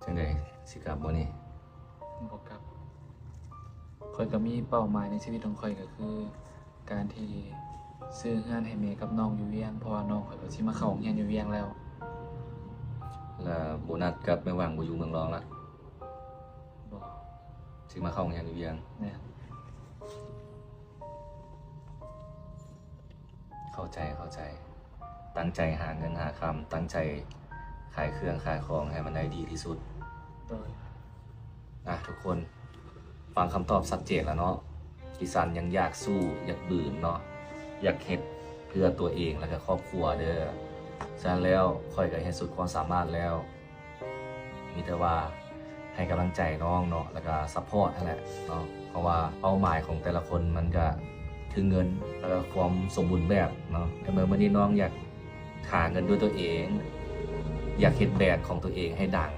ຈັ່ງໃດ ຊິກັບບໍ່ນີ້? ບໍ່ກັບ. ຂ້ອຍກໍມີເປົ້າໝາຍໃນຊີວິດຂອງຂ້ອຍ ກໍຄືການທີ່ຊື້ເຮືອນໃຫ້ແມ່ກັບນ້ອງຢູ່ວຽງ ເພາະວ່ານ້ອງຂ້ອຍກໍຊິມາເຂົ້າໂຮງຮຽນຢູ່ວຽງແລ້ວ. ແລ້ວໂບນັດກັບແມ່ຫວັງບໍ່ຢູ່ເມືອງລອງລະ? ບໍ່. ຊິມາເຂົ້າໂຮງຮຽນຢູ່ວຽງ? ແມ່ນ. ເຂົ້າໃຈ ເຂົ້າໃຈ. ຕັ້ງໃຈຫາເງິນຫາຄຳ, ຕັ້ງໃຈຂາຍເຄື່ອງຂາຍຂອງໃຫ້ມັນໄດ້ດີທີ່ສຸດ. ໂດຍ. ອ່ະ ທຸກຄົນຟັງຄຳຕອບຊັດເຈນແລ້ວເນາະ. ກິຊັນຍັງຢາກສູ້ ຢາກບືນເນາະ, ຢາກເຮັດເພື່ອຕົວເອງ ແລ້ວກໍຄອບຄົວເດີ. ສະນັ້ນແລ້ວ ຂ້ອຍກໍເຮັດສຸດຄວາມສາມາດແລ້ວ. ມີແຕ່ວ່າໃຫ້ກຳລັງໃຈນ້ອງເນາະ ແລ້ວກໍຊັບພອດຫັ້ນແຫຼະເນາະ, ເພາະວ່າເປົ້າໝາຍຂອງແຕ່ລະຄົນມັນກໍຄືເງິນ ແລ້ວກໍຄວາມສົມບູນແບບເນາະ. ໃນເມື່ອມື້ນີ້ນ້ອງຢາກຫາເງິນດ້ວຍຕົວເອງ, ຢາກເຮັດແບຣນຂອງຕົວເອງໃຫ້ດັງ,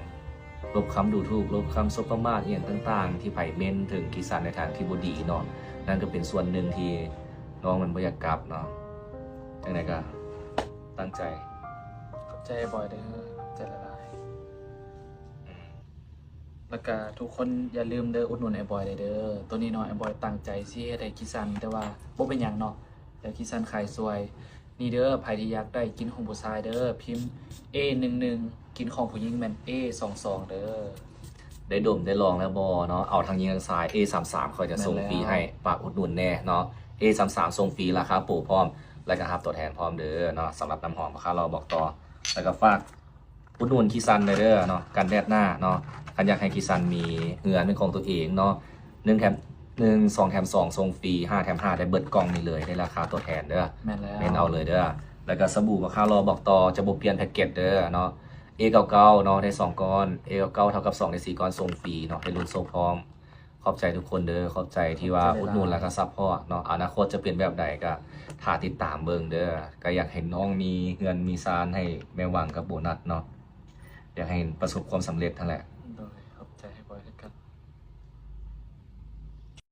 ລົບຄຳດູຖູກ, ລົບຄຳສົບປະໝາດອີ່ຫຍັງຕ່າງໆ ທີ່ໃຜເມັ້ນເຖິງກິຊັນໃນທາງທີ່ບໍ່ດີເນາະ. ນັ້ນກໍເປັນສ່ວນໜຶ່ງທີ່ນ້ອງມັນບໍ່ຢາກກັບເນາະ. ຈັ່ງໃດກໍຕັ້ງໃຈ. ຂອບໃຈອ້າຍບອຍເດີ, ຂອບໃຈຫຼາຍໆ. ແລ້ວກະທຸກຄົນຢ່າລືມເດີ ອຸດໜູນອ້າຍບອຍໄດ້ເດີ. ໂຕນີ້ເນາະ ອ້າຍບອຍຕັ້ງໃຈຊິເຮັດໃຫ້ກິຊັນ ແຕ່ວ່າບໍ່ເປັນຫຍັງເນາະ, ແຕ່ກິຊັນຂາຍຊ່ວຍ. ນີ້ເດີ ໃຜທີ່ຢາກໄດ້ກິນຂອງຜູ້ຊາຍເດີ ພິມ ເອ ໜຶ່ງໜຶ່ງ, ກິນຂອງຜູ້ຍິງແມ່ນ ເອ ສອງສອງ ເດີ. ໄດ້ດົມໄດ້ລອງແລ້ວບໍ່ເນາະ? ເອົາທັງຍິງທັງຊາຍ ເອ ສາມສາມ ຂ້ອຍຈະສົ່ງຟຣີໃຫ້. ແມ່ນແລ້ວ. ຝາກອຸດໜູນແດ່ເນາະ, ເອ ສາມສາມ ສົ່ງຟຣີ ລາຄາໂປພ້ອມ ແລ້ວກະຮັບຕົວແທນພ້ອມເດີເນາະ. ສຳລັບນ້ຳຫອມ ຄາລໍບອກຕໍ່ ແລ້ວກະຝາກ ອຸດໜູນກິຊັນໄດ້ເດີເນາະ, ກັນແດດໜ້າເນາະ. ຄັນຢາກໃຫ້ກິຊັນມີເຮືອນເປັນຂອງຕົວເອງເນາະ, ໜຶ່ງແຖມ ໜຶ່ງ ສອງແຖມສອງ ສົ່ງຟຣີ, ຫ້າແຖມຫ້າ ໄດ້ເບິດກ່ອງນີ້ເລີຍ, ໄດ້ລາຄາຕົວແທນເດີ. ແມ່ນແລ້ວ. ແມ່ນເອົາເລີຍເດີ. ແລ້ວກໍສະບູປາຄາລໍບອກຕໍ່ ຈະບໍ່ປ່ຽນແພັກເກັດເດີເນາະ, ເອ ເກົ້າເກົ້າ ເນາະ, ໄດ້ສອງກ້ອນ, ເອ ເກົ້າເກົ້າ ເທົ່າກັບສອງ ໄດ້ສີ່ກ້ອນ ສົ່ງຟຣີເນາະ, ໄດ້ລຸ້ນໂຊກພ້ອມ. ຂອບໃຈທຸກຄົນເດີ, ຂອບໃຈທີ່ວ່າ ຂອບໃຈຫຼາຍໆ ອຸດໜູນ ແລ້ວກໍຊັບພອດເນາະ. ອະນາຄົດຈະເປັນແບບໃດກໍຖ້າຕິດຕາມເບິ່ງເດີ. ກໍຢາກໃຫ້ນ້ອງມີເຮືອນມີຊານໃຫ້ແມ່ຫວັງກັບໂບນັດເນາະ, ຢາກໃຫ້ປະສົບຄວາມສຳເລັດຫັ້ນແຫຼະ.